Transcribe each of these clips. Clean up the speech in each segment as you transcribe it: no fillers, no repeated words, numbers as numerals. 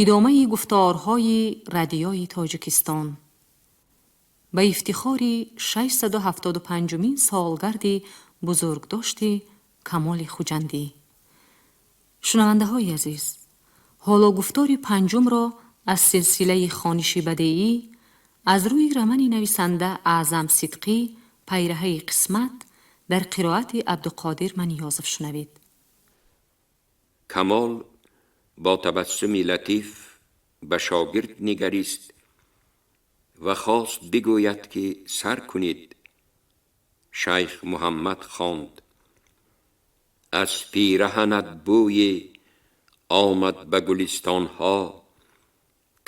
Идомаи гуфторҳои Радиои Тоҷикистон ба ифтихори 675-умин солгарди бузургдошти Камоли Хуҷандӣ. Шунавандаҳои азиз, ҳоло гуфтори панҷумро аз силсилаи хониши бадеӣ аз рӯи романи нависанда Аъзам Сидқӣ «Пайраҳаи қисмат» дар қироати Абдуқодир Маниёзов шунавед. Камол бо табассуми латиф ба шогирд нигарист ва хост бигӯяд, ки сар кунед. Шайх Муҳаммад хонд: аз пираҳанат бӯе омад ба гулистонҳо,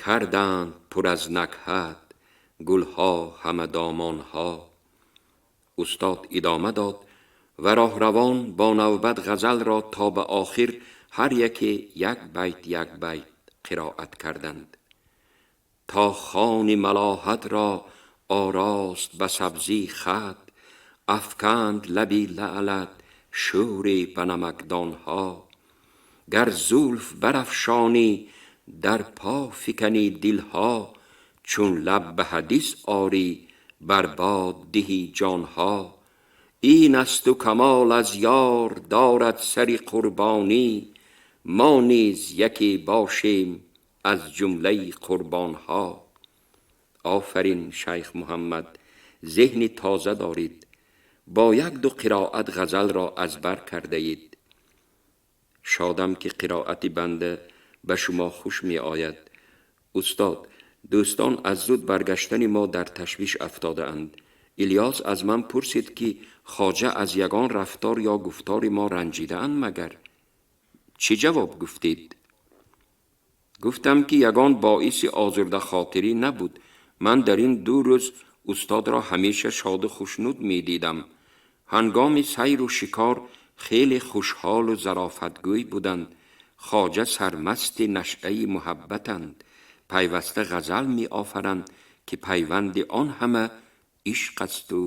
карданд пур аз накҳат гулҳо ҳама домонҳо. Устод идома дод ва роҳравон бо навбат ғазалро то ба охир ҳар яке як байт, як байт қироат карданд. То хони малоҳатро орост ба сабзӣ хат, афканд лаби лаълат шӯре ба намакдонҳо. Гар зулф барафшонӣ, дар по фиканӣ дилҳо, чун лаб ба ҳадис орӣ, бар бод диҳӣ ҷонҳо. Ин асту Камол аз ёр дорад сари қурбонӣ, мо низ яке бошем аз ҷумлаи қурбонҳо. Офарин, Шайх Муҳаммад, зеҳни тоза доред. Бо як ду қироат ғазалро аз бар кардаед. Шодам, ки қироати банда ба шумо хуш меояд. Устод, дӯстон аз зуд баргаштани мо дар ташвиш афтодаанд. Илёс аз ман пурсид, ки хоҷа аз ягон рафтор ё гуфтори мо ранҷидаанд магар? Чӣ ҷавоб гуфтед? Гуфтам, ки ягон боиси озурдахотирӣ набуд. Ман дар ин 2 рӯз устодро ҳамеша шоду хушнуд медидам. Ҳангоми сайру шикор хеле хушҳолу зарофатгӯй буданд. Хоҷа сармасти нашъаи муҳаббатанд, пайваста ғазал меофаранд, ки пайванди он ҳама ишқ асту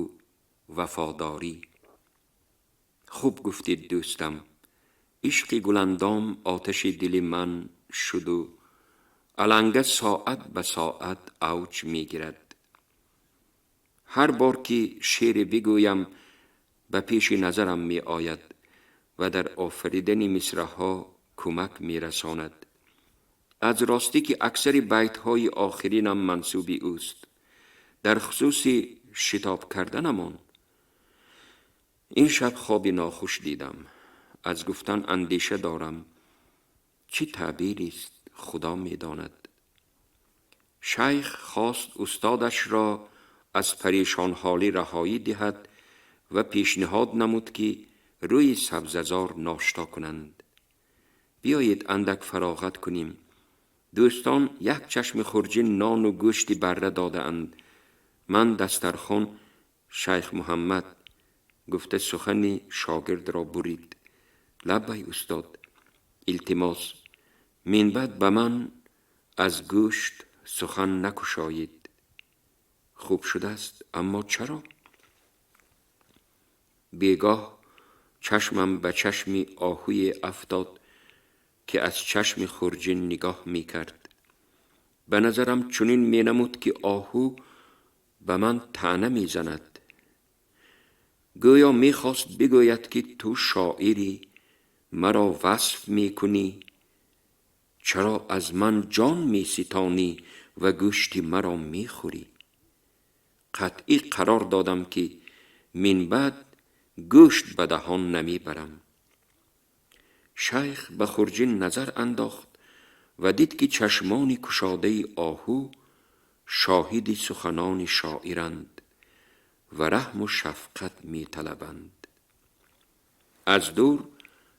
вафодорӣ. Хуб гуфтед, дӯстам. Ишқи Гуландом оташи дили ман шуду аланга соат ба соат авҷ мегирад. Ҳар бор ки шеъре бигӯям, ба пеши назарам меояд ва дар офаридани мисраҳо кӯмак мерасонад. Аз ростӣ, ки аксари байтҳои охиринам мансуби ӯст. Дар хусуси шитоб карданамон, ин шаб хоби нохуш дидам. Аз гуфтан андеша дорам. Чӣ таъбирист, Худо медонад. Шайх хост устодашро аз парешонҳолӣ раҳоӣ диҳад ва пешниҳод намуд, ки рӯи сабзазор ношто кунанд. Биёед, андак фароғат кунем. Дӯстон як чашми хурҷин нону гӯшти барра додаанд. Ман дастархон. Шайх Муҳаммад, гуфта сухани шогирдро бурид. Лаббай, устод. Илтимос, минбаъд ба ман аз гӯшт сухан накушоед. Хуб шудааст, аммо чаро? Бегоҳ чашмам ба чашми оҳуе афтод, ки аз чашми хурҷин нигоҳ мекард. Ба назарам чунин менамуд, ки оҳу ба ман таъна мезанад. Гӯё мехост бигӯяд, ки ту шоирӣ, маро васф мекунӣ, чаро аз ман ҷон меситонӣ ва гӯшти маро мехӯрӣ? Қатъӣ қарор додам, ки минбаъд гӯшт ба даҳон намебарам. Шайх ба хурҷин назар андохт ва дид, ки чашмони кушодаи оҳу шоҳиди суханони шоиранд ва раҳму шафқат металабанд. Аз дур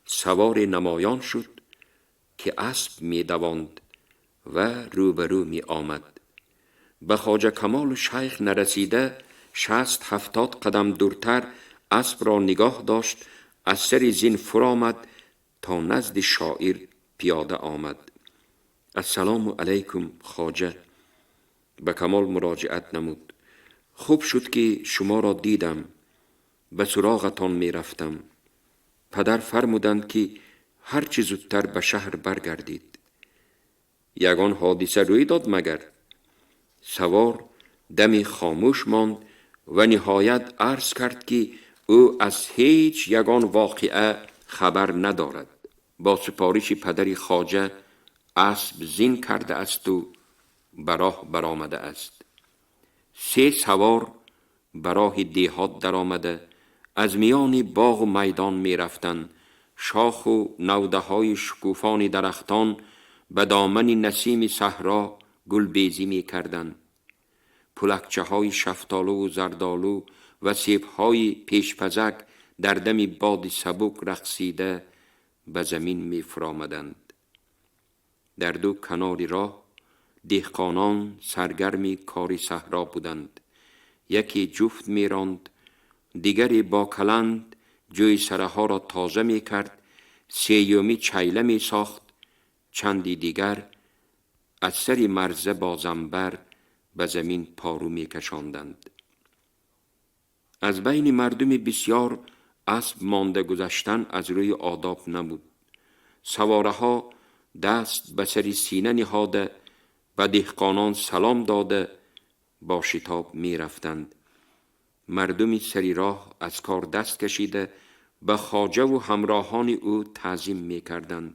саворе намоён шуд, ки асп медавонд ва рӯбарӯ меомад. Ба Хоҷа Камолу шайх нарасида, 60-70 қадам дуртар аспро нигоҳ дошт, аз сари зин фуромад, то назди шоир пиёда омад. Ассалому алайкум, хоҷа, ба Камол муроҷиат намуд. Хуб шуд, ки шуморо дидам. Ба суроғатон мерафтам. Падар фармуданд, ки ҳарчи зудтар ба шаҳр баргардид. Ягон ҳодиса рӯй дод магар? Савор дами хомӯш монд ва ниҳоят арз кард, ки ӯ аз ҳеҷ ягон воқеа хабар надорад. Бо супориши падари хоҷа асп зин карда асту ба роҳ баромада аст. Се савор ба роҳи деҳот даромада, аз миёни боғу майдон мерафтанд. Шоху навдаҳои шукуфони дарахтон ба домани насими саҳро гулбезӣ мекарданд. Пулакчаҳои шафтолуву зардолу ва себҳои пешпазак дар дами боди сабук рақсида ба замин мефуромаданд. Дар ду канори роҳ деҳқонон саргарми кори саҳро буданд. Яке ҷуфт меронд, дигаре бо каланд ҷӯи сараҳоро тоза мекард, сеюмӣ чайла месохт, чанди дигар аз сари марза бо занбар ба замин пору мекашонданд. Аз байни мардуми бисёр асп монда гузаштан аз рӯи одоб набуд. Савораҳо даст ба сари сина ниҳода, ба деҳқонон салом дода, бо шитоб мерафтанд. Мардуми сари роҳ аз кор даст кашида, ба хоҷаву ҳамроҳони ӯ таъзим мекарданд.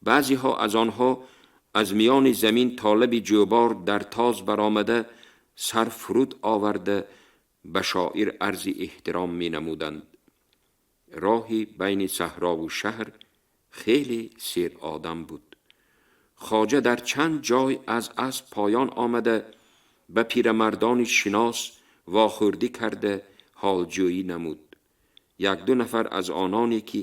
Баъзеҳо аз онҳо аз миёни замин то лаби ҷӯбор дар тоз баромада, сар фуруд оварда, ба шоир арзи эҳтиром менамуданд. Роҳи байни саҳрову шаҳр хеле серодам буд. Хоҷа дар чанд ҷой аз асп поён омада, ба пирамардони шинос вохӯрдӣ карда, ҳолҷӯӣ намуд. Як-ду нафар аз ононе, ки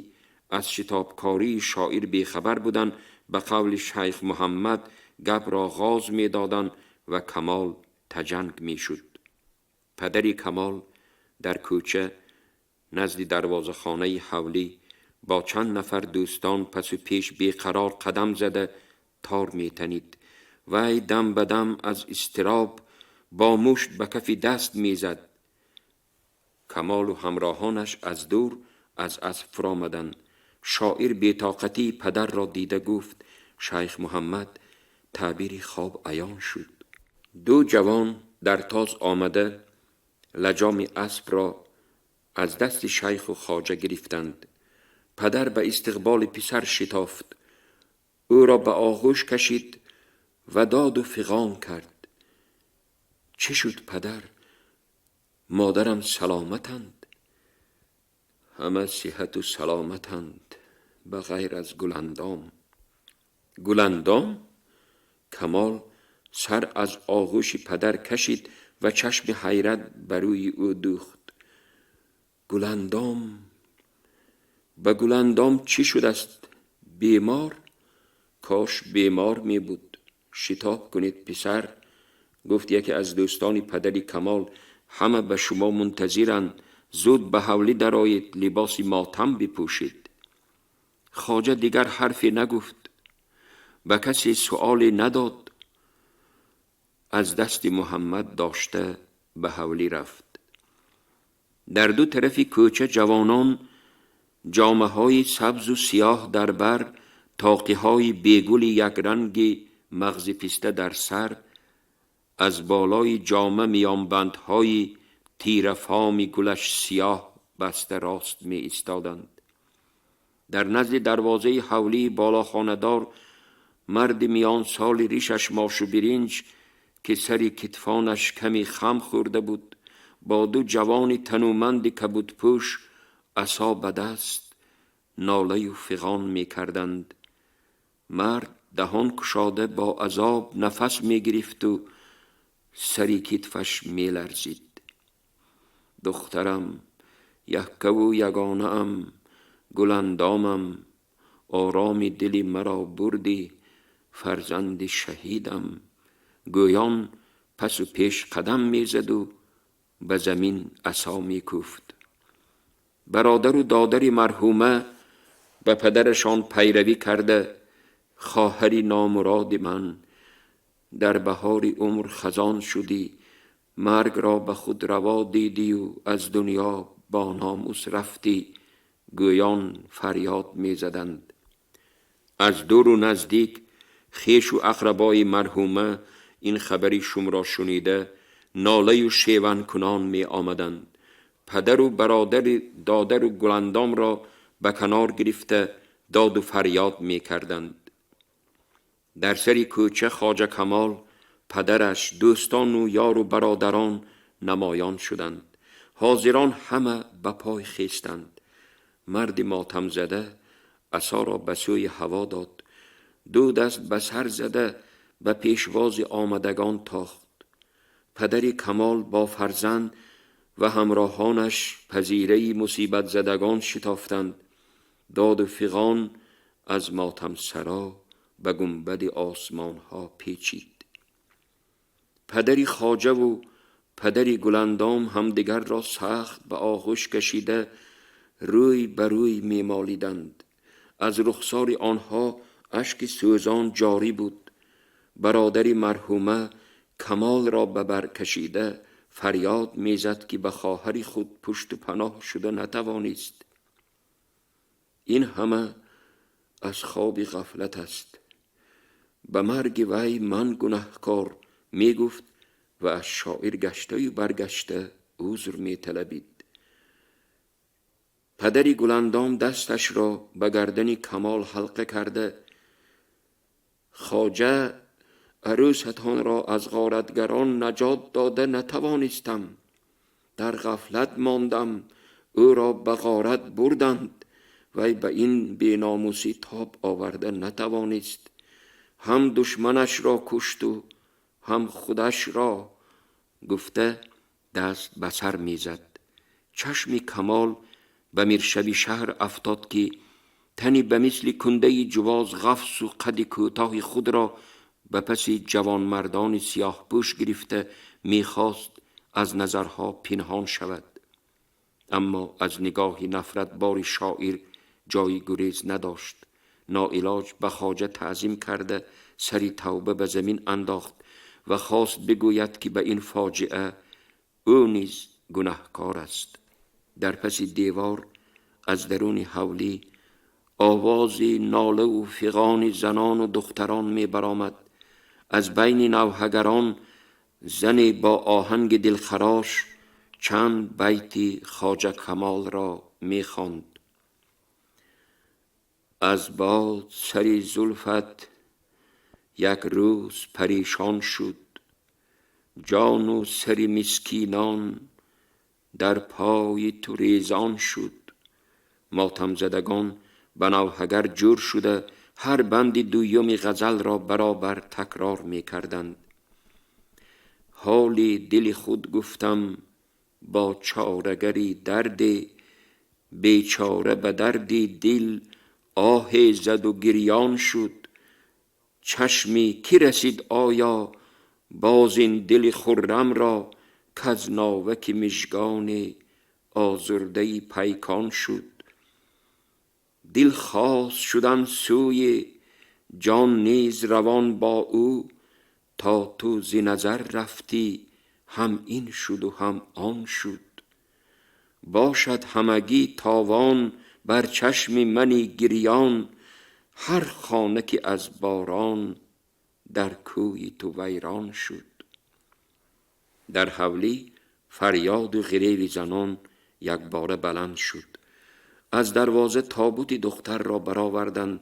аз шитобкории шоир бехабар буданд, ба қавли шайх Муҳаммад гапро ғоз медоданд ва Камол таҷанг мешуд. Падари Камол дар кӯча назди дарвозахонаи ҳавлӣ бо чанд нафар дӯстон пасу пеш беқарор қадам зада тор метанид. Вай дам ба дам аз изтироб бо мушт ба кафи даст мезад. Камолу ҳамроҳонаш аз дур аз асп фуромаданд. Шоир бетоқатии падарро дида гуфт: «Шайх Муҳаммад, таъбири хоб аён шуд». Ду ҷавон дар тоз омада, лаҷоми аспро аз дасти шайху хоҷа гирифтанд. Падар ба истиқболи писар шитофт, ӯро ба оғӯш кашид ва доду фиғон кард. «Чӣ шуд, падар? Модарам саломатанд?» «Ҳама сиҳату саломатанд, ба ғайр аз Гуландом». «Гуландом?» Камол сар аз оғӯши падар кашид ва чашми ҳайрат ба рӯи ӯ дӯхт. «Гуландом? Ба Гуландом чӣ шудаст? Бемор?» «Кош бемор мебуд. Шитоб кунед, писар», гуфт яке аз дӯстони падари Камол, «ҳама ба шумо мунтазиранд. Зуд ба ҳавлӣ дароед, либоси мотам бипӯшед». Хоҷа дигар ҳарфе нагуфт, ба касе суоле надод. Аз дасти Муҳаммад дошта ба ҳавлӣ рафт. Дар ду тарафи кӯча ҷавонон ҷомаҳои сабзу сиёҳ дар бар, тоқиҳои бегули якранги мағзи писта дар сар, аз болои ҷома миёнбандҳои тирафоми гулаш сиёҳ баста рост меистоданд. Дар назди дарвозаи ҳавлии болохонадор марди миёнсоли ришаш мошу биринҷ, ки сари китфонаш каме хам хӯрда буд, бо ду ҷавони танӯманди кабудпӯш асо ба даст нолаю фиғон мекарданд. Мард даҳон кушода бо азоб нафас мегирифту сари китфаш меларзид. «Духтарам, яккаву ягонаам, Гуландомам, ороми дили маро бурдӣ, фарзанди шаҳидам», гӯён пасу пеш қадам мезаду ба замин асо мекӯфт. Бародару додари марҳума ба падарашон пайравӣ карда: «Хоҳари номуроди ман, дар баҳори умр хазон шудӣ, маргро ба худ раво дидию аз дунё бо номус рафтӣ», гӯён фарёд мезаданд. Аз дуру наздик Хешу ақрабои марҳума ин хабари шумро шунида, нолаю шеванкунон меомаданд. Падару бародари додару Гуландомро ба канор гирифта, доду фарёд мекарданд. Дар сари кӯча Хоҷа Камол, падараш, дӯстону ёру бародарон намоён шуданд. Ҳозирон ҳама ба пой хестанд. Марди мотамзада асоро ба сӯи ҳаво дод, ду даст ба сар зада, ба пешвози омадагон тохт. Падари Камол бо фарзанд ва ҳамроҳонаш пазираи мусибатзадагон шитофтанд. Доду фиғон аз мотамсаро ба гунбади осмонҳо печид. Падари Хоҷаву падари Гуландом ҳамдигарро сахт ба оғӯш кашида, рӯй ба рӯй мемолиданд. Аз рухсори онҳо ашки сӯзон ҷорӣ буд. Бародари марҳума Камолро ба бар кашида, фарёд мезад, ки ба хоҳари худ пушту паноҳ шуда натавонист. Ин ҳама аз хоби ғафлат аст. Ба марги вай ман гунаҳкор, мегуфт ва аз шоир гаштаю баргашта узр металабид. Падари Гуландом дасташро ба гардани Камол ҳалқа карда: «Хоҷа, арӯсатонро аз ғоратгарон наҷот дода натавонистам. Дар ғафлат мондам, ӯро ба ғорат бурданд. Вай ба ин беномусӣ тоб оварда натавонист. Ҳам душманашро кушту ҳам худашро», гуфта, даст ба сар мезад. Чашми Камол ба миршаби шаҳр афтод, ки тани ба мисли кундаи ҷувоз ғафсу қади кӯтоҳи худро ба паси ҷавонмардони сиёҳпӯш гирифта, мехост аз назарҳо пинҳон шавад. Аммо аз нигоҳи нафратбори шоир ҷои гурез надошт. Ноилоҷ ба Хоҷа таъзим карда, сари тавба ба замин андохт ва хост бигӯяд, ки ба ин фоҷиа ӯ низ гунаҳкор аст. Дар паси девор аз даруни ҳавлӣ овози нолаву фиғони занону духтарон мебаромад. Аз байни навҳагарон зане бо оҳанги дилхарош чанд байти Хоҷа Камолро мехонд: «Аз бод сари зулфат як рӯз парешон шуд, ҷону сари мискинон дар пои ту резон шуд». Мотамзадагон ба навҳагар ҷур шуда, ҳар банди дуюми ғазалро баробар такрор мекарданд. «Ҳоли дили худ гуфтам бо чорагари дарде, бечора ба дарди дил оҳе заду гирён шуд. Чашми кӣ расид оё боз ин дили хуррамро, каз новаки мижгоне озурдаи пайкон шуд? Дил хост шудан сӯи ҷон низ равон бо ӯ, то ту зи назар рафтӣ, ҳам ин шуду ҳам он шуд. Бошад ҳамагӣ товон бар чашми мани гирён, ҳар хона ки аз борон дар кӯи ту вайрон шуд». Дар ҳавлӣ фарёду ғиреви занон якбора баланд шуд. Аз дарвоза тобути духтарро бароварданд,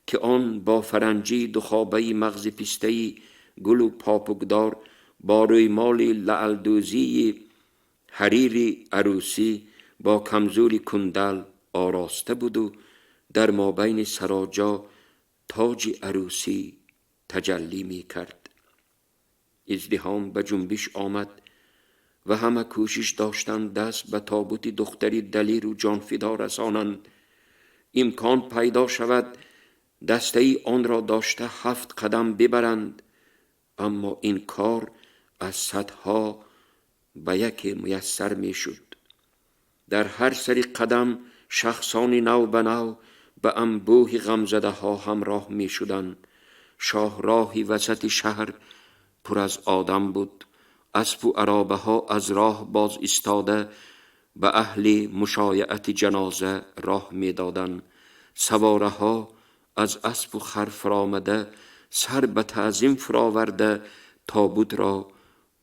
ки он бо фаранҷии духобаи мағзи пистаи гулу попукдор, бо рӯймоли лаълдӯзии ҳарири арӯсӣ, бо камзули кундал ороста буду дар мобайни сароҷо тоҷи арӯсӣ таҷаллӣ мекард. Издиҳом ба ҷунбиш омад ва ҳама кӯшиш доштанд даст ба тобути духтари далеру ҷонфидо расонанд. Имкон пайдо шавад, дастаи онро дошта, ҳафт қадам бибаранд. Аммо ин кор аз садҳо ба яке муяссар мешуд. Дар ҳар сари қадам шахсони нав ба нав ба анбӯҳи ғамзадаҳо ҳамроҳ мешуданд. Шоҳроҳи васати шаҳр пур аз одам буд. Аспу аробаҳо аз роҳ боз истода, ба аҳли мушояати ҷаноза роҳ медоданд. Савораҳо аз аспу хар фаромада, сар ба таъзим фуроварда, тобутро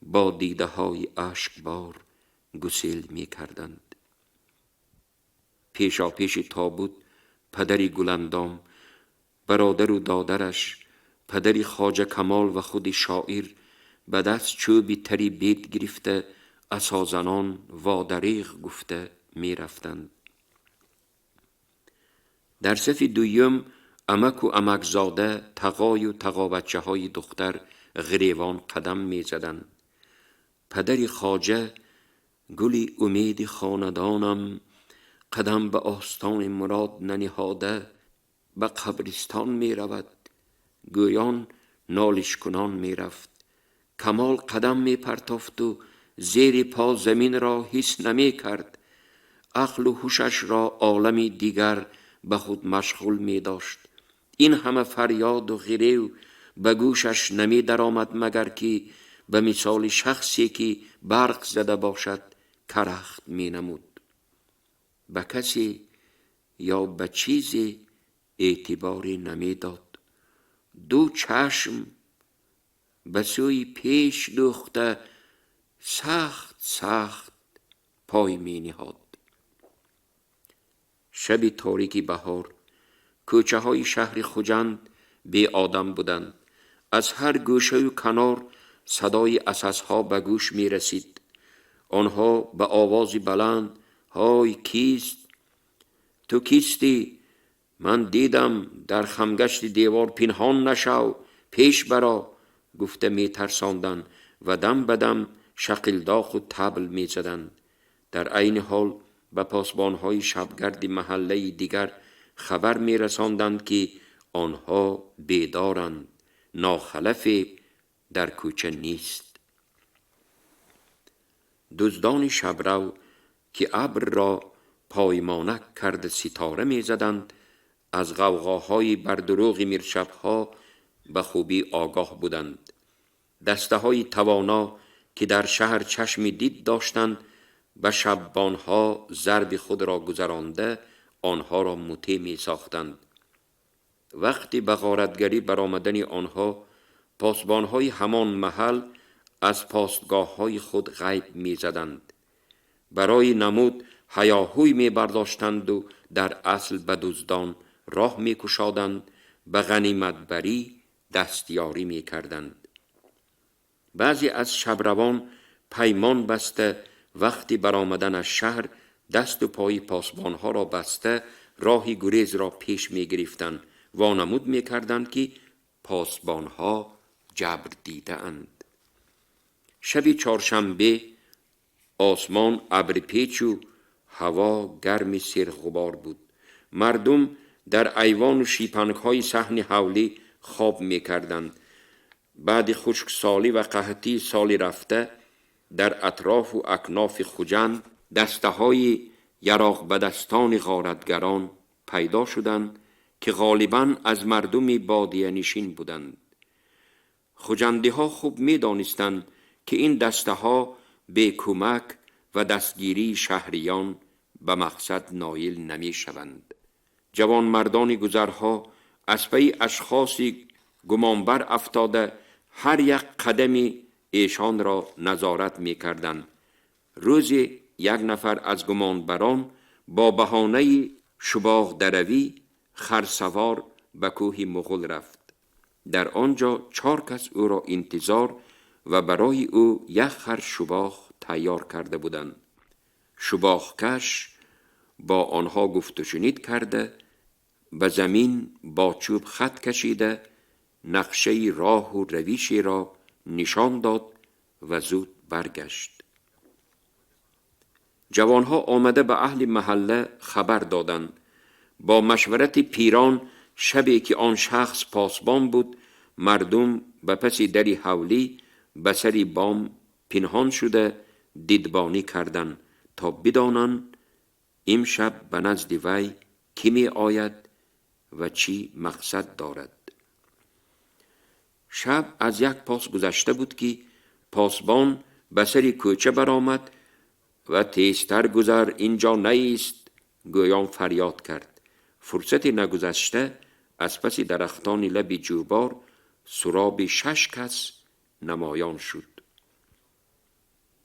бо дидаҳои ашкбор гусел мекарданд. Пешопеши тобут падари Гуландом, бародару додараш, падари Хоҷа Камол ва худи шоир ба даст чӯби тари бед гирифта, асозанон водареғ гуфта мерафтанд. Дар сафи дуюм амаку амакзода, тағою тағобачаҳои духтар ғиревон қадам мезаданд. Падари Хоҷа, гули умеди хонадонам, қадам ба остони мурод наниҳода ба қабристон меравад, гӯён нолишкунон мерафт. Камол қадам мепартофту зери по заминро ҳис намекард. Ақлу ҳушашро олами дигар ба худ машғул медошт. Ин ҳама фарёду ғирев ба гӯшаш намедаромад, магар ки ба мисоли шахсе ки барқ зада бошад карахт менамуд. Ба касе ё ба чизе эътиборе намедод. Ду чашм ба сӯи пеш дӯхта, сахт сахт пой мениҳод. Шаби торики баҳор кӯчаҳои шаҳри Хуҷанд беодам буданд. Аз ҳар гӯшаю канор садои асасҳо ба гӯш мерасид. Онҳо ба овози баланд: «Ҳой, кист? Ту кистӣ? Ман дидам, дар хамгашти девор пинҳон нашав, пеш баро!» гуфта метарсонданд ва дам ба дам шақилдоқу табл мезаданд. Дар айни ҳол ба посбонҳои шабгарди маҳаллаи дигар хабар мерасонданд, ки онҳо бедоранд, нохалафе дар кӯча нест. Дуздони шабрав, ки абрро поймонак карда ситора мезаданд, аз ғавғоҳои бардурӯғи миршабҳо ба хубӣ огоҳ буданд. Дастаҳои тавоно, ки дар шаҳр чашми дид доштанд, ба шаббонҳо зарби худро гузаронда, онҳоро мутеъ месохтанд. Вақти ба ғоратгарӣ баромадани онҳо посбонҳои ҳамон маҳал аз постгоҳҳои худ ғайб мезаданд. Барои намуд ҳаёҳӯй мебардоштанду дар асл ба дуздон роҳ мекушоданд, ба ғаниматбарӣ дастёрӣ мекарданд. Баъзе аз шабравон паймон баста, вақти баромадан аз шаҳр дасту пои посбонҳоро баста, роҳи гурезро пеш мегирифтанд, вонамуд мекарданд, ки посбонҳо ҷабр дидаанд. Шаби чоршанбе осмон абрипечу ҳаво гарми серғубор буд. Мардум дар айвону шипангҳои саҳни ҳавлӣ хоб мекарданд. Баъди хушксолӣ ва қаҳтии соли рафта дар атрофу акнофи Хуҷанд дастаҳои яроқбадастони ғоратгарон пайдо шуданд, ки ғолибан аз мардуми бодиянишин буданд. Хуҷандиҳо хуб медонистанд, ки ин дастаҳо бекӯмак ва дастгирии шаҳриён ба мақсад ноил намешаванд. Ҷавонмардони гузарҳо аз пайи ашхоси гумонбар афтода, ҳар як қадами эшонро назорат мекарданд. Рӯзе як нафар аз гумонбарон бо баҳонаи шубоғдаравӣ харсавор ба кӯҳи Муғул рафт. Дар он ҷо чор кас ӯро интизор ва барои ӯ як хар шубоғ тайёр карда буданд. Шубоғкаш бо онҳо гуфтушунид карда, ба замин бо чӯб хат кашида, нақшаи роҳу равишеро нишон дод ва зуд баргашт. Ҷавонҳо омада ба аҳли маҳалла хабар доданд. Бо машварати пирон, шабе ки он шахс посбон буд, мардум ба паси дари ҳавлӣ ба сари бом пинҳон шуда дидбонӣ карданд, то бидонанд, имшаб ба назди вай кӣ меояд ва чӣ мақсад дорад. Шаб аз як пос гузашта буд, ки посбон ба сари кӯча баромад ва «Тезтар гузар, ин ҷо наист!» гӯён фарёд кард. Фурсате нагузашта, аз паси дарахтони лаби ҷӯбор суроби 6 кас намоён шуд.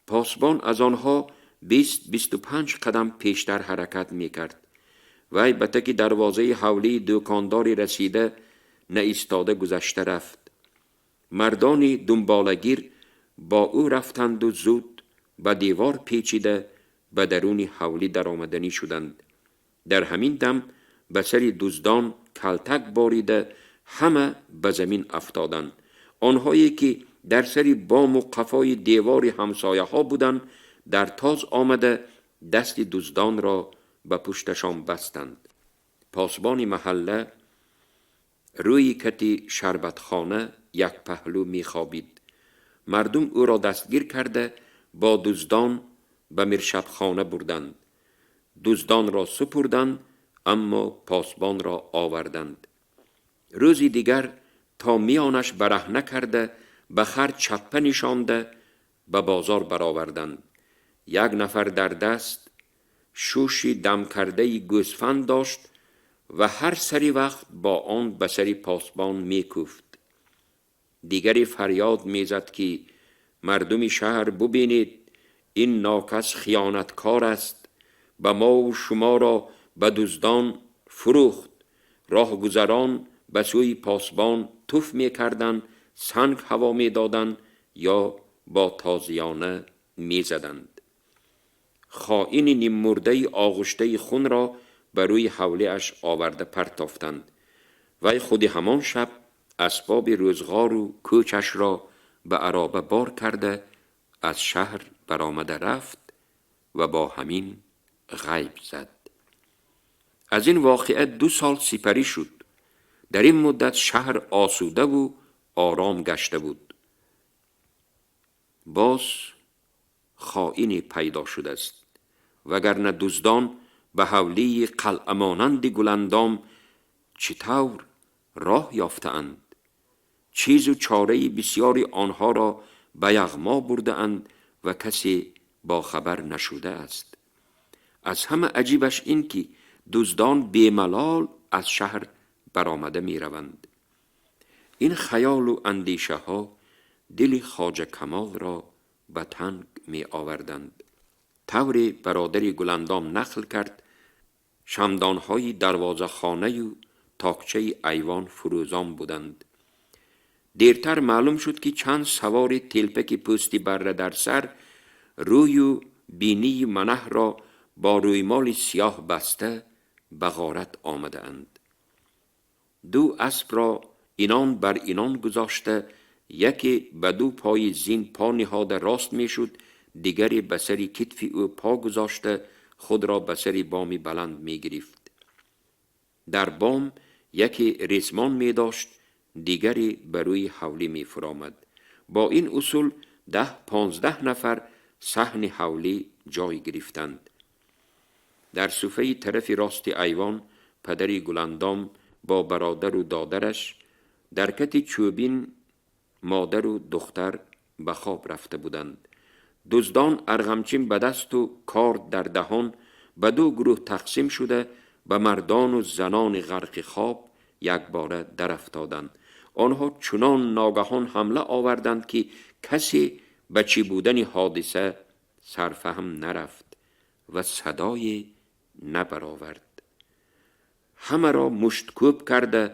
Посбон аз онҳо 20-25 қадам пештар ҳаракат мекард. Вай ба таки дарвозаи ҳавлии дӯкондори расида наистода гузашта рафт. Мардони дунболагир бо ӯ рафтанду зуд ба девор печида ба даруни ҳавлӣ даромаданӣ шуданд. Дар ҳамин дам ба сари дуздон калтак борида ҳама ба замин афтоданд. Онҳое ки дар сари бому қафои девори ҳамсояҳо буданд, дар тоз омада дасти дуздонро ба пушташон бастанд. Посбони маҳалла рӯи кати шарбатхона як паҳлӯ мехобид. Мардум ӯро дастгир карда бо дуздон ба миршабхона бурданд. Дуздонро супурданд, аммо посбонро оварданд. Рӯзи дигар то миёнаш бараҳна карда ба хар чаппа нишонда ба бозор бароварданд. Як нафар дар даст шӯши дамкардаи гӯсфанд дошт ва ҳар сари вақт бо он ба сари посбон мекӯфт. Дигаре фарёд мезад ки мардуми шаҳр бубинед, ин нокас хиёнаткор аст, ба мову шуморо ба дуздон фурӯхт. Роҳгузарон ба сӯи посбон туф мекарданд, санг ҳаво медоданд ё бо тозиёна мезаданд. Хоини ниммурдаи оғуштаи хунро ба рӯи ҳавлиаш оварда партофтанд. Вай худи ҳамон шаб асбоби рӯзғору кӯчашро ба ароба бор карда аз шаҳр баромада рафт ва бо ҳамин ғайб зад. Аз ин воқеа 2 сол сипарӣ шуд. Дар ин муддат шаҳр осудаву ором гашта буд. Боз хоине пайдо шудааст, вагарна дуздон ба ҳавлии қалъамонанди Гуландом чӣ тавр роҳ ёфтаанд? Чизу чораи бисёри онҳоро ба яғмо бурдаанд ва касе бохабар нашудааст. Аз ҳама аҷибаш ин ки дуздон бемалол аз шаҳр баромада мераванд. Ин хаёлу андешаҳо дили Хоҷа Камолро ба танг меоварданд. Тавре бародари Гуландом нақл кард, шамдонҳои дарвозахонаю токчаи айвон фурӯзон буданд. Дертар маълум шуд ки чанд савори телпаки пӯсти барра дар сар рӯю бинии манаҳро бо рӯймоли сиёҳ баста ба ғорат омадаанд. 2 аспро инон бар инон гузошта, яке ба 2 пои зин по ниҳода рост мешуд, дигаре ба сари китфи ӯ по гузошта худро ба сари боми баланд мегирифт. Дар бом яке ресмон медошт, дигаре ба рӯи ҳавлӣ мефуромад. Бо ин усул 10-15 нафар саҳни ҳавлӣ ҷой гирифтанд. Дар суфаи тарафи рости айвон падари Гуландом бо бародару додараш, дар кати чӯбин модару духтар ба хоб рафта буданд. Дуздон арғамчин ба дасту корд дар даҳон ба 2 гурӯҳ тақсим шуда ба мардону занони ғарқи хоб якбора дарафтоданд. Онҳо чунон ногаҳон ҳамла оварданд ки касе ба чӣ будани ҳодиса сарфаҳм нарафт ва садое набаровард. Ҳамаро мушткӯб карда,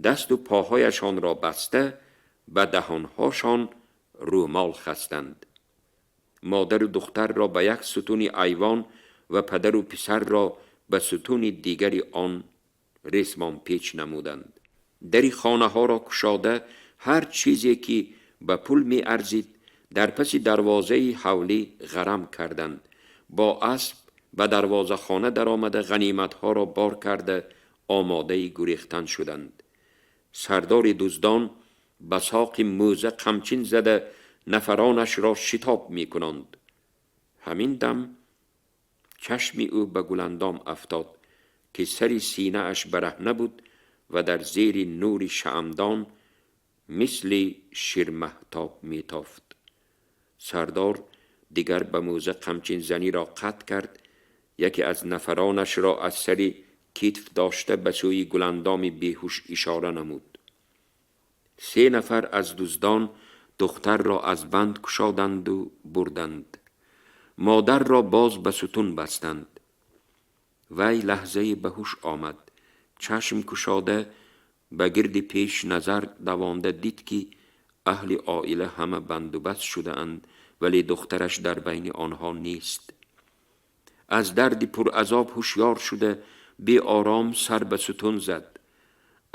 дасту поҳояшонро баста, ба даҳонҳошон рӯмол хастанд. Модару духтарро ба як сутуни айвон ва падару писарро ба сутуни дигари он ресмонпеч намуданд. Дари хонаҳоро кушода, ҳар чизе ки ба пул меарзид, дар паси дарвозаи ҳавлӣ ғарам карданд. Бо асп ба дарвозахона даромада ғаниматҳоро бор карда омодаи гурехтан шуданд. Сардори дуздон ба соқи мӯза қамчин зада нафаронашро шитоб мекунонд. Ҳамин дам чашми ӯ ба Гуландом афтод ки сари синааш бараҳна буд ва дар зери нури шаъмдон мисли ширмаҳтоб метофт. Сардор дигар ба мӯза қамчинзаниро қатъ кард, яке аз нафаронашро аз сари китф дошта ба сӯи Гуландоми беҳуш ишора намуд. Се нафар аз дуздон духтарро аз банд кушоданду бурданд. Модарро боз ба сутун бастанд. Вай лаҳзае ба ҳуш омад. Чашм кушода, ба гирди пеш назар давонда дид, ки аҳли оила ҳама бандубаст шудаанд, вале духтараш дар байни онҳо нест. Аз дарди пуразоб ҳушёр шуда, беором сар ба сутун зад.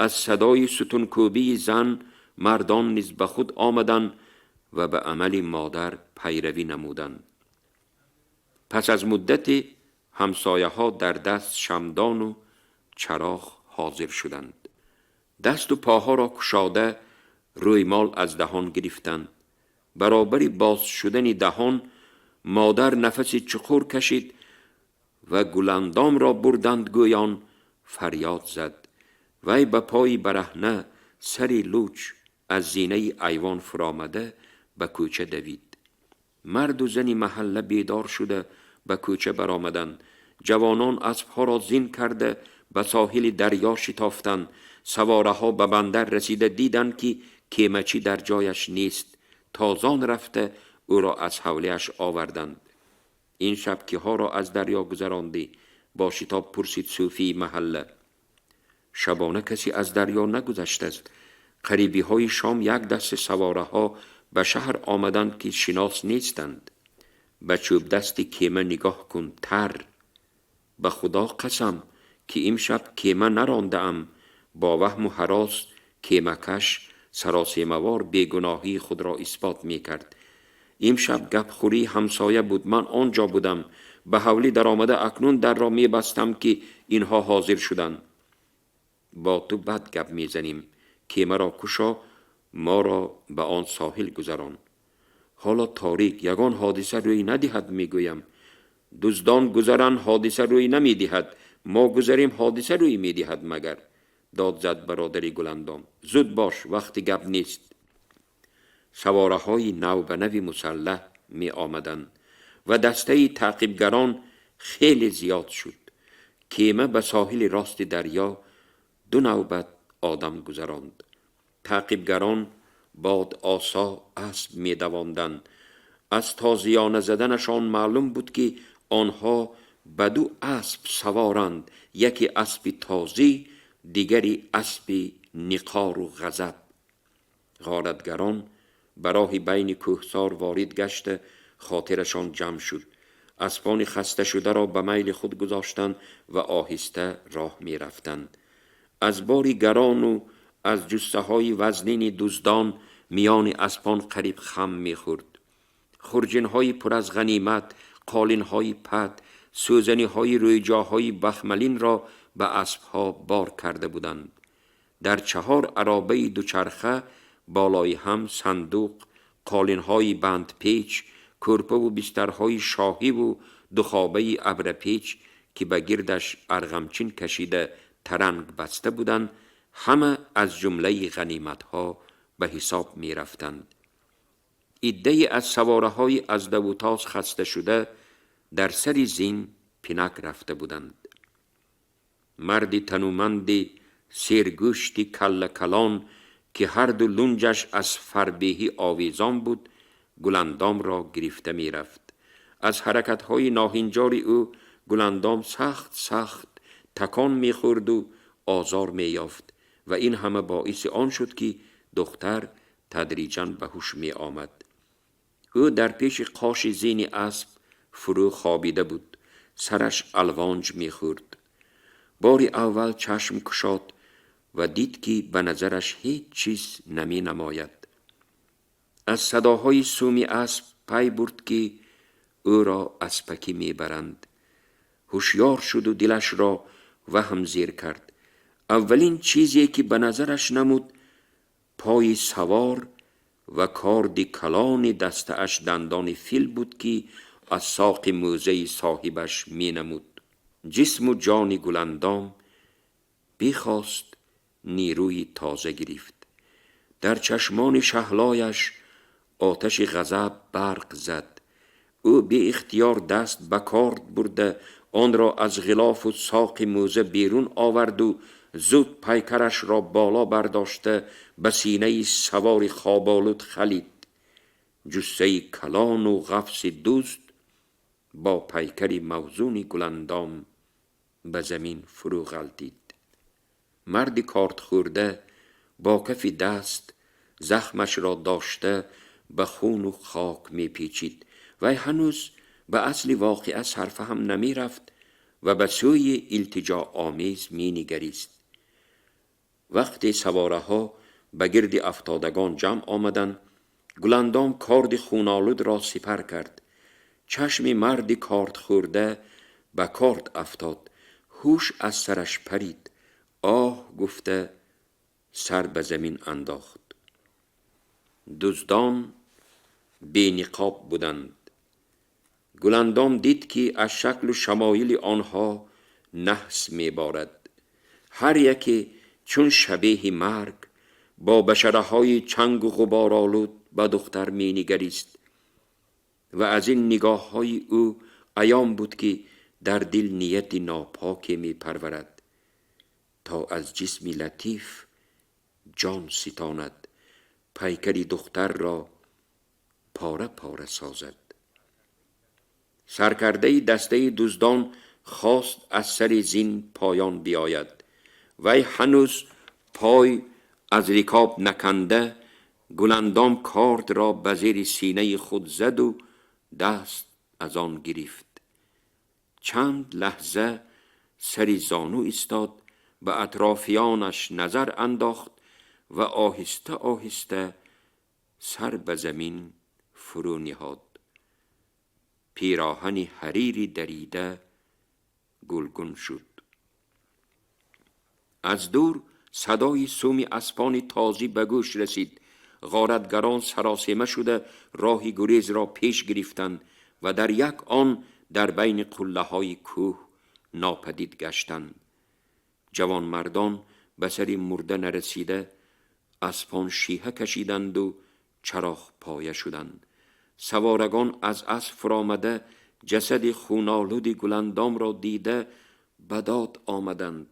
Аз садои сутункӯбии зан мардон низ ба худ омаданд ва ба амали модар пайравӣ намуданд. Пас аз муддате ҳамсояҳо дар даст шамдону чароғ ҳозир шуданд. Дасту поҳоро кушода, рӯймол аз даҳон гирифтанд. Баробари боз шудани даҳон модар нафаси чуқур кашид ва Гуландомро бурданд гӯён фарёд зад. Вай ба пои бараҳна, сари луч аз зинаи айвон фуромада, ба кӯча давид. Марду зани маҳалла бедор шуда, ба кӯча баромаданд. Ҷавонон аспҳоро зин карда, ба соҳили дарё шитофтанд. Савораҳо ба бандар расида диданд, ки кемачӣ дар ҷояш нест. Тозон рафта, ӯро аз ҳавлиаш оварданд. Ин шаб киҳоро аз дарё гузарондӣ? Бо шитоб пурсид сӯфии маҳалла. Шабона касе аз дарё нагузаштааст. Қарибиҳои шом як дасти савораҳо ба шаҳр омаданд, ки шинос нестанд. Ба чӯбдасти кема нигоҳ кун, тар. Ба Худо қасам, ки имшаб кема нарондаам. Бо ваҳму ҳарос кемакаш саросемавор бегуноҳии худро исбот мекард. Имшаб гапхӯрии ҳамсоя буд, ман он ҷо будам. Ба ҳавлӣ даромада, акнун дарро мебастам, ки инҳо ҳозир шуданд. Бо ту бад гап мезанем. Кемаро кушо, моро ба он соҳил гузарон. Ҳоло торик, ягон ҳодиса рӯй надиҳад, мегӯям. Дуздон гузаранд, ҳодиса рӯй намедиҳад, мо гузарем, ҳодиса рӯй медиҳад магар? Дод зад бародари Гуландом. Зуд бош, вақти гап нест. Савораҳои навбанави мусаллаҳ меомаданд ва дастаи таъқибгарон хеле зиёд шуд. Кема ба соҳили рости дарё ду навбат одам гузаронд. Таъқибгарон бодосо асб медавонданд. Аз тозиёна заданашон маълум буд, ки онҳо ба ду асб саворанд: яке аспи тозӣ, дигари аспи ниқору ғазаб. Ғоратгарон ба роҳи байни кӯҳсор ворид гашта, хотирашон ҷамъ шуд. Аспони хасташударо ба майли худ гузоштанд ва оҳиста роҳ мерафтанд. Аз бори гарону аз ҷуссаҳои вазнини дуздон миёни аспон қариб хам мехӯрд. Хурҷинҳои пур аз ғанимат, қолинҳои пат, сӯзаниҳои рӯйҷоҳои бахмалинро ба аспҳо бор карда буданд. Дар чаҳор аробаи дучарха болои ҳам сандуқ, қолинҳои бандпеч, кӯрпаву бистарҳои шоҳиву духобаи абрапеч, ки ба гирдаш арғамчин кашида, таранг баста буданд, ҳама аз ҷумлаи ғаниматҳо ба ҳисоб мерафтанд. Иддае аз савораҳои аз давутоз хаста шуда дар сари зин пинак рафта буданд. Марди тануманди сергӯшти каллакалон, ки ҳарду лунҷаш аз фарбеҳӣ овезон буд, Гуландомро гирифта мерафт. Аз ҳаракатҳои ноҳинҷори ӯ Гуландом сахт сахт такон мехӯрду озор меёфт ва ин ҳама боиси он шуд, ки духтар тадриҷан ба ҳуш меомад. Ӯ дар пеши қоши зини асб фурӯ хобида буд, сараш алвонҷ мехӯрд. Бори аввал чашм кушод ва дид, ки ба назараш ҳеҷ чиз наменамояд. Аз садоҳои суми асб пай бурд, ки ӯро аспакӣ мебаранд. Ҳушёр шуду дилашро ваҳм зер кард. Аввалин чизе, ки ба назараш намуд, пои савор ва корди калони дастааш дандони фил буд, ки аз соқи мӯзаи соҳибаш менамуд. Ҷисму ҷони Гуландом бихост, нерӯи тоза гирифт. Дар чашмони шаҳлояш оташи ғазаб барқ зад. Ӯ беихтиёр даст ба корд бурда, онро аз ғилофу соқи мӯза берун оварду Зуд пайкарашро боло бардошта, ба синаи савори хоболуд халид. Ҷуссаи калону ғафси дузд бо пайкари мавзуни Гуландом ба замин фурӯ ғалтид. Марди кортхӯрда бо кафи даст захмашро дошта, ба хуну хок мепечид. Вай ҳанӯз ба асли воқеа сарфаҳм намерафт ва ба сӯи илтиҷоомез менигарист. Вақте савораҳо ба гирди афтодагон ҷамъ омаданд, Гуландом корди хунолудро сипар кард. Чашми марди кортхӯрда ба корд афтод, ҳуш аз сараш парид, оҳ гуфта, сар ба замин андохт. Дуздон бениқоб буданд. Гуландом дид, ки аз шаклу шамоили онҳо наҳс меборад. Ҳар яке чун шабеҳи марг бо башараҳои чангу ғуборолуд ба духтар менигарист ва аз ин нигоҳҳои ӯ аён буд, ки дар дил нияти нопоке мепарварад, то аз ҷисми латиф ҷон ситонад, пайкари духтарро пора пора созад. Саркардаи дастаи дуздон хост аз сари зин поён биёяд. Вай ҳанӯз пой аз рикоб наканда, Гуландом кордро ба зери синаи худ заду даст аз он гирифт. Чанд лаҳза сари зону истод, ба атрофиёнаш назар андохт ва оҳиста оҳиста сар ба замин фурӯ ниҳод. Пироҳани ҳарири дарида гулгун шуд. Аз дур садои суми аспони тозӣ ба гӯш расид. Ғоратгарон саросема шуда, роҳи гурезро пеш гирифтанд ва дар як он дар байни қуллаҳои кӯҳ нопадид гаштанд. Ҷавонмардон ба сари мурда нарасида, аспон шиҳа кашиданду чароғпоя шуданд. Саворагон аз асп фуромада, ҷасади хунолуди Гуландомро дида, ба дод омаданд.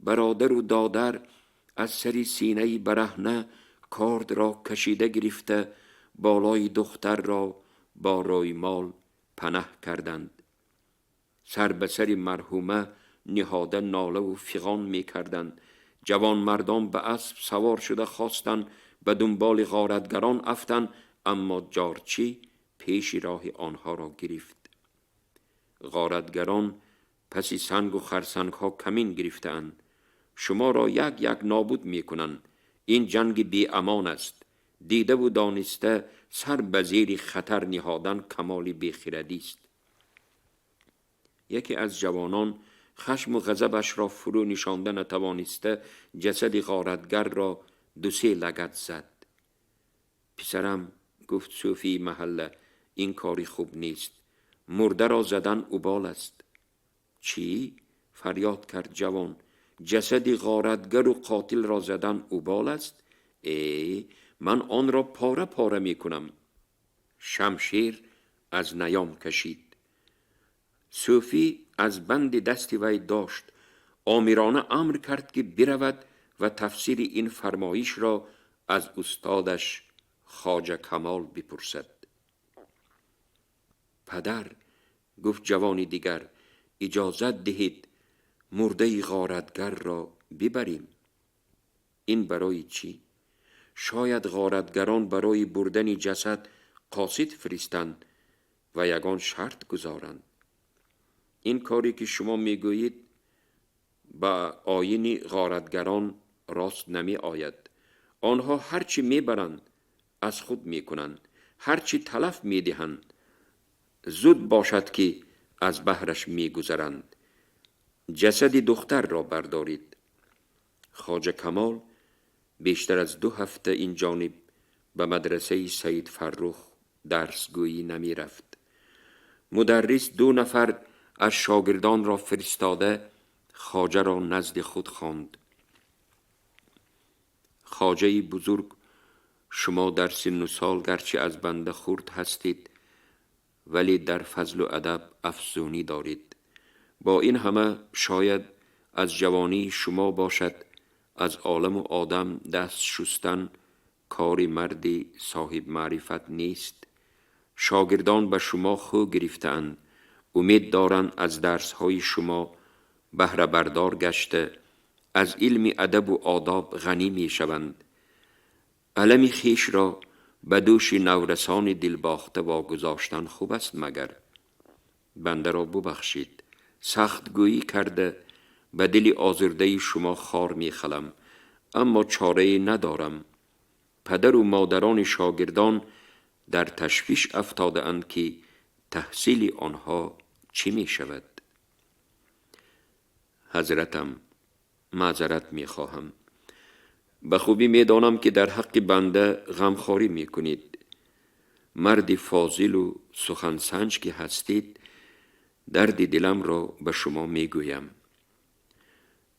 Бародару додар аз сари синаи бараҳна кордро кашида гирифта, болои духтарро бо рӯймол панаҳ карданд. Сар ба сари марҳума ниҳода, нолаву фиғон мекарданд. Ҷавонмардон ба асп савор шуда, хостанд ба дунболи ғоратгарон афтанд, аммо ҷорчӣ пеши роҳи онҳоро гирифт. Ғоратгарон паси сангу харсангҳо камин гирифтаанд, шуморо як як нобуд мекунанд. Ин ҷанги беамон аст. Дидаву дониста сар ба зери хатар ниҳодан камоли бехирадист. Яке аз ҷавонон хашму ғазабашро фурӯ нишонда натавониста, ҷасади ғоратгарро ду-се лагат зад. «Писарам, — гуфт сӯфии маҳалла, — ин кори хуб нест. Мурдаро задан убол аст». «Чӣ?» — фарёд кард ҷавон. «Ҷасади ғоратгару қотилро задан убол аст? Э, ман онро пора пора мекунам». Шамшер аз наём кашид. Сӯфӣ аз банди дасти вай дошт, омирона амр кард, ки биравад ва тафсири ин фармоишро аз устодаш Хоҷа Камол бипурсад. «Падар, — гуфт ҷавони дигар, — иҷозат диҳед, мурдаи ғоратгарро бибарем». «Ин барои чӣ?» «Шояд ғоратгарон барои бурдани ҷасад қосид фиристанд ва ягон шарт гузоранд. Ин коре, ки шумо мегӯед, ба оини ғоратгарон рост намеояд. Онҳо ҳар чӣ мебаранд, аз худ мекунанд, ҳар чӣ талаф медиҳанд, зуд бошад, ки аз баҳраш мегузаранд. Ҷасади духтарро бардоред». Хоҷа Камол бештар аз 2 ҳафта ин ҷониб ба мадрасаи Саид Фаррух дарсгӯӣ намерафт. Мударрис ду нафар аз шогирдонро фиристода, хоҷаро назди худ хонд. «Хоҷаи бузург, шумо дар синну сол гарчи аз банда хурд ҳастед, вале дар фазлу адаб афзунӣ доред. Бо ин ҳама шояд از جوانی شما باشد، از عالم و آدم دست شستن کار مرد صاحب معرفت نیست. شاگردان به شما خو گرفتند، امید دارند از درس‌های شما بهره بردار گشته، از علم ادب و آداب غنی می شوند. علم خویش را به دوش نورسان دلباخته واگذاشتن خوب است مگر؟ بنده را ببخشید، سخت گویی کرده به دل آزرده شما خار می خلم، اما چاره ندارم. پدر و مادران شاگردان در تشویش افتاده اند که تحصیل آنها چی می شود. حضرتم، معذرت می خواهم. به خوبی می دانم که در حق بنده غمخواری می کنید. مرد فاضل و سخنسنج که هستید، درد دلم را به شما می گویم.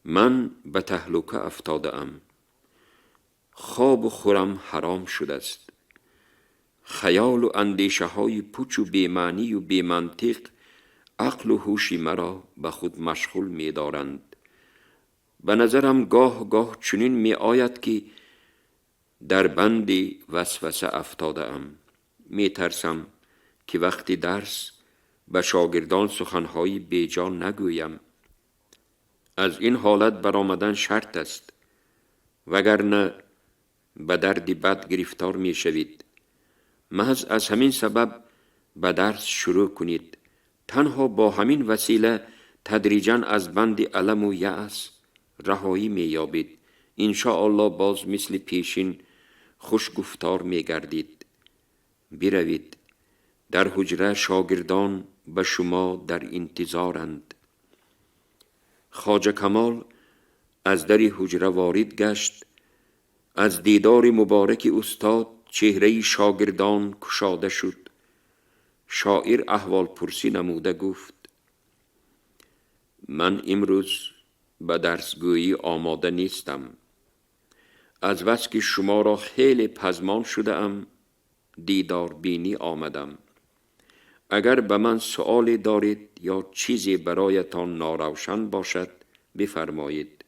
من به تهلکه افتاده ام. خواب و خورم حرام شده است. خیال و اندیشه های پوچ و بی‌معنی و بی‌منطق عقل و هوش مرا به خود مشغول می دارند. به نظرم گاه گاه چنین می آید که در بند وسوسه افتاده ام. می ترسم که وقتی درس به شاگردان سخنهای بیجا نگویم. از این حالت برآمدن شرط است، وگرنه به درد بد گرفتار می شوید. محض از همین سبب به درس شروع کنید. تنها با همین وسیله تدریجا از بند الم و یأس رهایی می یابید. ان شاء الله باز مثل پیشین خوش گفتار می گردید. بروید، در حجره شاگردان به شما در انتظارند. خواجه کمال از در حجره وارد گشت. از دیدار مبارک استاد چهره شاگردان کشاده شد. شاعر احوال پرسی نموده گفت: من امروز به درسگویی آماده نیستم. از بس که شما را خیلی پزمان شده ام دیدار بینی آمدم. اگر به من سؤالی دارید یا چیزی برایتان ناروشن باشد بفرمایید،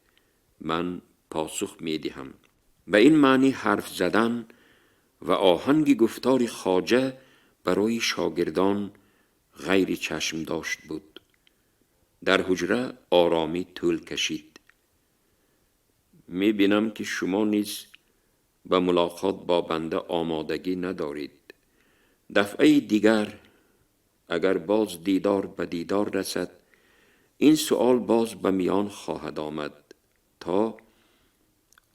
من پاسخ می دهم. به این معنی حرف زدن و آهنگ گفتار خواجه برای شاگردان غیر چشم داشت بود. در حجره آرامی طول کشید. می بینم که شما نیز به ملاقات با بنده آمادگی ندارید. دفعه دیگر اگر باز دیدار به دیدار رسد، این سؤال باز به میان خواهد آمد. تا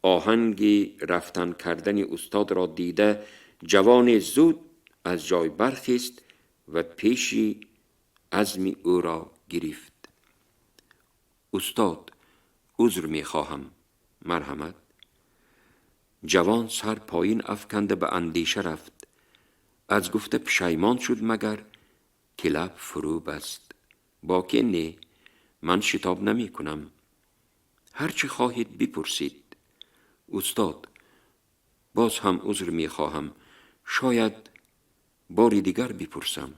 آهنگ رفتن کردن استاد را دیده، جوان زود از جای برخیست و پیشی عزم او را گرفت. استاد، عذر میخواهم، مرحمت. جوان سر پایین افکنده به اندیشه رفت. از گفته پشیمان شد مگر که لب فرو بست. باکی نه، من شتاب نمی کنم. هرچی خواهید بپرسید. استاد، باز هم عذر می خواهم. شاید باری دیگر بپرسم.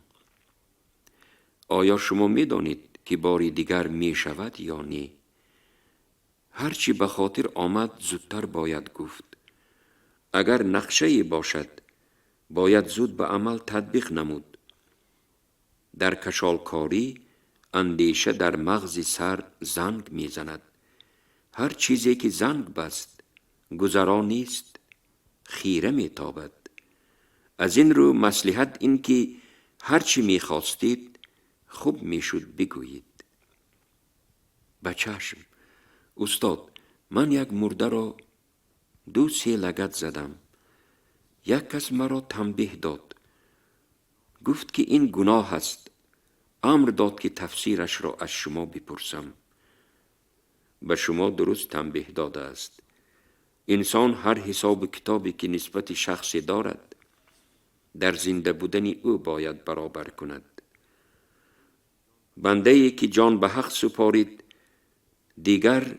آیا شما می دانید که باری دیگر می شود یا نه؟ هرچی به خاطر آمد زودتر باید گفت. اگر نقشه باشد باید زود به عمل تطبیق نمود. در کشالکاری اندیشه در مغز سر زنگ می زند. هر چیزی که زنگ بست گذرا نیست، خیره می تابد. از این رو مصلحت این که هرچی می خواستید خوب می شد بگویید. به چشم استاد، من یک مرده را 2-3 لگد زدم. یک کس مرا تنبیه داد، گفت که این گناه است. امر داد که تفسیرش را از شما بپرسم. به شما درست تنبیه داده است. انسان هر حساب کتابی که نسبت شخصی دارد در زنده بودن او باید برابر کند. بنده ای که جان به حق سپارید دیگر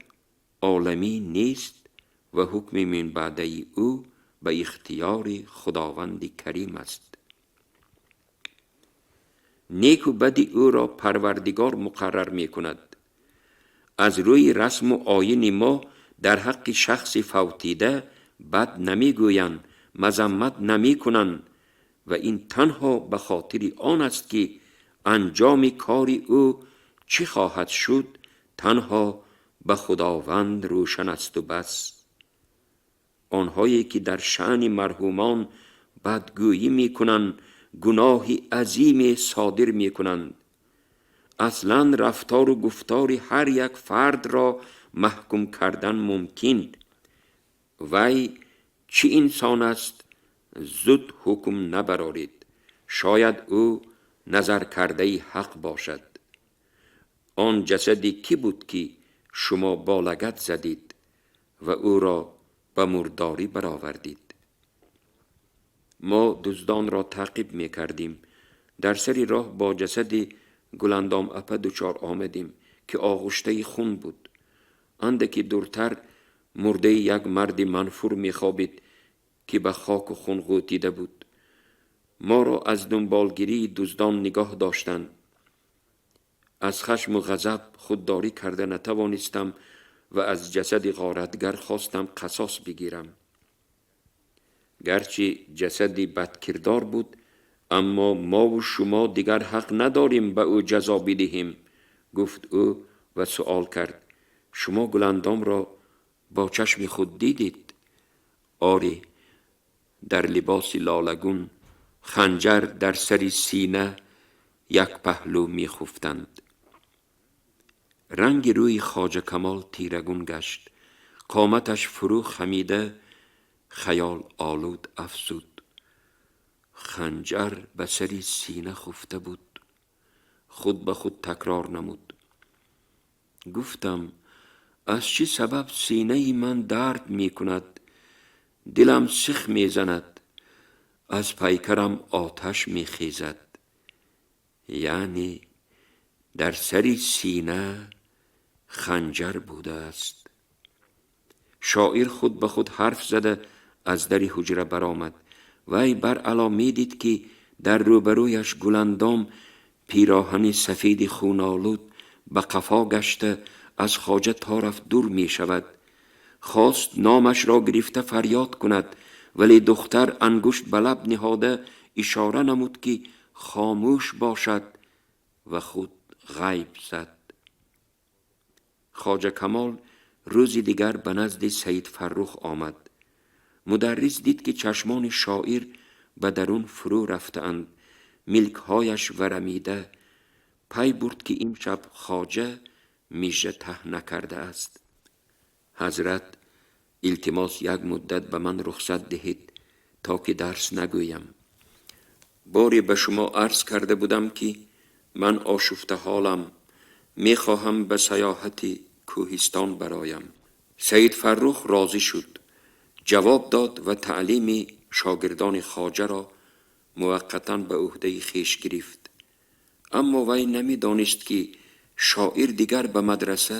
عالمی نیست و حکم من بعده او به اختیار خداوند کریم است. نیک و بد او را پروردگار مقرر می کند. Аз рӯи расму оини мо дар ҳаққи шахси фавтида бад намегӯянд, мазаммат намекунанд ва ин танҳо ба хотири он аст, ки анҷоми кори ӯ чӣ хоҳад шуд, танҳо ба Худованд рӯшан аст ва бас. Онҳое ки дар шаъни марҳумон бадгӯӣ мекунанд, гуноҳи азиме содир мекунанд. Аслан рафтору гуфтори ҳар як фардро маҳкум кардан мумкин. Вай чӣ инсон аст, зуд ҳукм набароред. Шояд ӯ назаркардаи ҳақ бошад. Он ҷасади кӣ буд, ки шумо бо лагад задед ва ӯро ба мурдорӣ баровардед? Мо дуздонро таъқиб мекардем. Дар сари роҳ бо ҷасади Гуландом апа дучор омадем, ки оғуштаи хун буд. Андаке дуртар мурдаи як марди манфур мехобид, ки ба хоку хун ғӯтида буд. Моро аз дунболгирии дуздон нигоҳ доштанд. Аз хашму ғазаб худдорӣ карда натавонистам ва аз ҷасади ғоратгар хостам қасос бигирам. Гарчи ҷасади бадкирдор буд, аммо мову шумо дигар ҳақ надорем ба ӯ ҷазо бидиҳем, гуфт ӯ ва суол кард: шумо Гуландомро бо чашми худ дидед? Оре, дар либоси лолагун, ханҷар дар сари сина, як паҳлӯ мехуфтанд. Ранги рӯи Хоҷа Камол тирагун гашт, қоматаш фурӯ хамида, хаёл олуд афзуд: ханҷар ба сари сина хуфта буд. Худ ба худ такрор намуд. Гуфтам, аз чӣ сабаб синаи ман дард мекунад, дилам сих мезанад, аз пайкарам оташ мехезад? Яъне дар сари сина ханҷар будааст. Шоир худ ба худ ҳарф зада аз дари ҳуҷра баромад. Вай баръало медид, ки дар рӯбарӯяш Гуландом пироҳани сафеди хунолуд ба қафо гашта аз хоҷа торафт дур мешавад. Хост номашро гирифта фарёд кунад, вале духтар ангушт ба лаб ниҳода ишора намуд, ки хомӯш бошад, ва худ ғайб зад. Хоҷа Камол рӯзи дигар ба назди Саид Фаррух омад. Мударрис дид, ки чашмони шоир ба дарун фурӯ рафтаанд, милкҳояш варамида. Пай бурд, ки имшаб хоҷа мижа таҳ накардааст. Ҳазрат, илтимос, як муддат ба ман рухсат диҳед, то ки дарс нагӯям. Боре ба шумо арз карда будам, ки ман ошуфтаҳолам, мехоҳам ба саёҳати кӯҳистон бароям. Саид Фаррух розӣ шуд, ҷавоб дод ва таълими шогирдони хоҷаро муваққатан ба ӯҳдаи хеш гирифт. Аммо вай намедонист, ки шоир дигар ба мадраса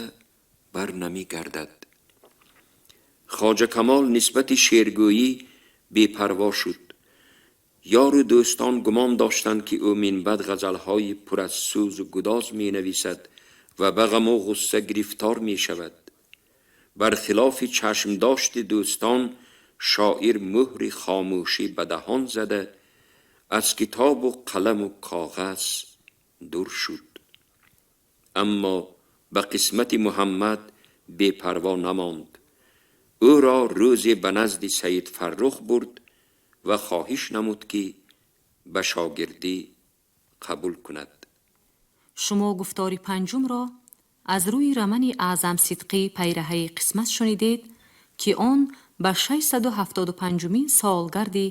бар намегардад. Хоҷа Камол нисбати шеъргӯӣ бепарво шуд. Ёру дӯстон гумон доштанд, ки ӯ минбаъд ғазалҳои пур аз сӯзу гудоз менависад ва ба ғаму ғусса гирифтор мешавад. Бархилофи чашмдошти дӯстон, шоир муҳри хомӯшӣ ба даҳон зада, аз китобу қаламу коғаз дур шуд. Аммо ба қисмати Муҳаммад бепарво намонд. Ӯро рӯзе ба назди Саид Фаррух бурд ва хоҳиш намуд, ки ба шогирдӣ қабул кунад. Шумо гуфтори панҷумро аз рӯи романи Аъзам Сидқӣ «Пайраҳаи қисмат» шунидед, ки он ба 675-умин солгарди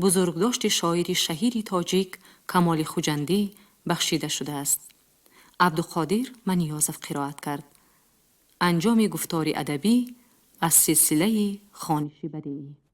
бузургдошти шоири шаҳири тоҷик Камоли Хуҷандӣ бахшида шудааст. Абдуқодир Маниёзов қироат кард. Анҷоми гуфтори адабӣ аз силсилаи хониши бадеӣ.